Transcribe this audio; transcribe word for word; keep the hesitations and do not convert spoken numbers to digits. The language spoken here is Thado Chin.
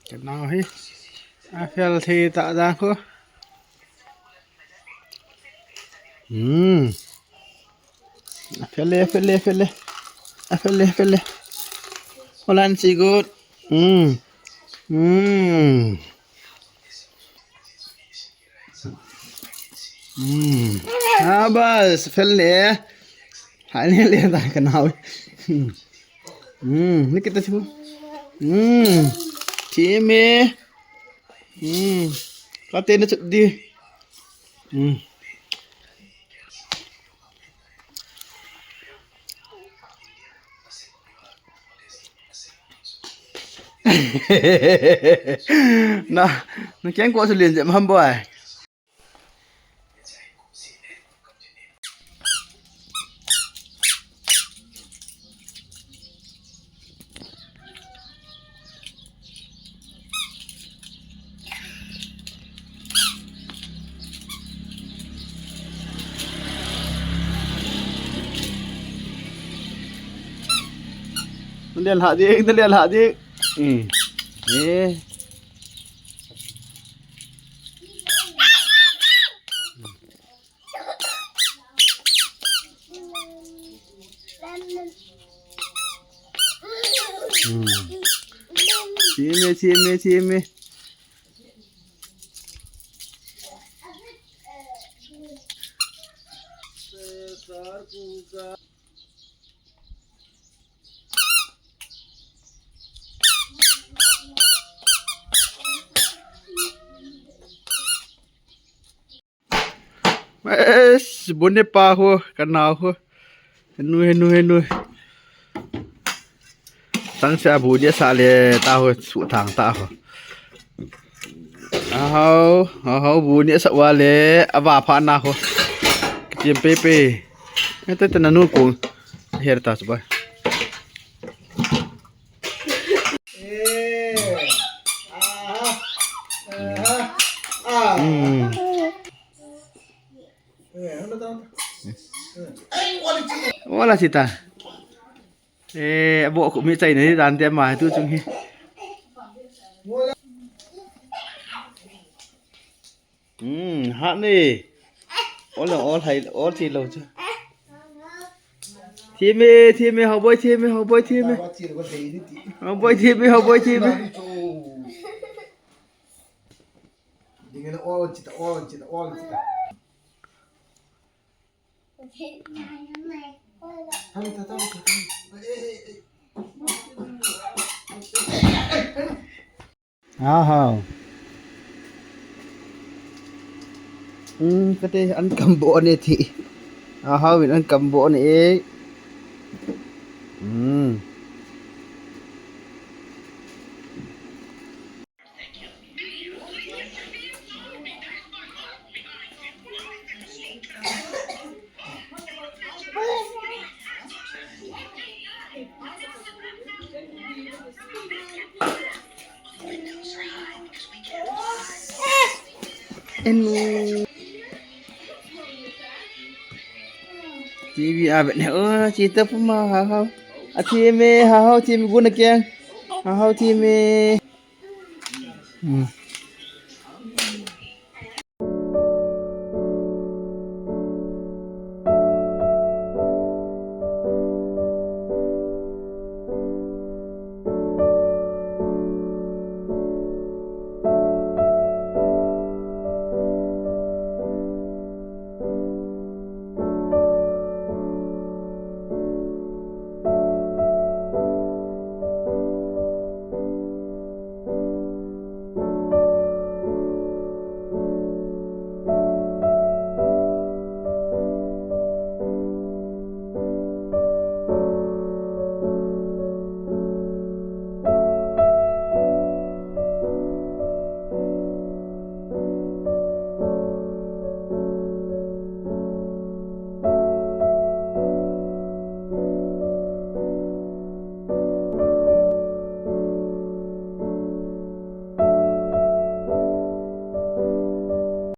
Ka nao hi. A fel thei ta jang khu. Hmm. A fel le, a fel le, a fel le. A fel le, a fel le. Holan si good. Hmm. Hmm. Hmm. Abas, fel le. Hai le le ta ka nao. Hmm. Hmm, ni kita sibu. Hmm. Chime. Hmm. Kate na chut di. Hmm. Na, na keng ko su lien je mam boy. Nalian hah ding, nalian hah ding. Hmm. Eh. Hmm. Chime, chime, chime. Eish, bu ne pa ho, ka nao ho. Henu, henu, henu. Tang sia bu dia sa le ta ho, su thang ta ho. Ahau, ahau bu ne sa wa le, ava pha na ho. Kiam pe pe. Ete te nanu ko. Her ta su ba. Hmm. Wala sita. Eh, abo ko mi chai nei dan te ma tu chung hi. Hmm, ha ni. Ol, ol hai, ol ti lo cha. Theme, theme, hao boy, theme, hao boy, theme. Hao boy, theme, hao boy, theme. Dingin all chita, all chita, all chita. Tami ta, tami ta, tami ta. Eh, eh, eh. Aha. Hmm, kate an kam bo ne ti. Aha, win an kam bo ne. Hmm. Enu. T V a vet ne. Oh, chita puma ha ha. A T V me ha ha, T V guna kya? Ha ha, T V me. Hmm.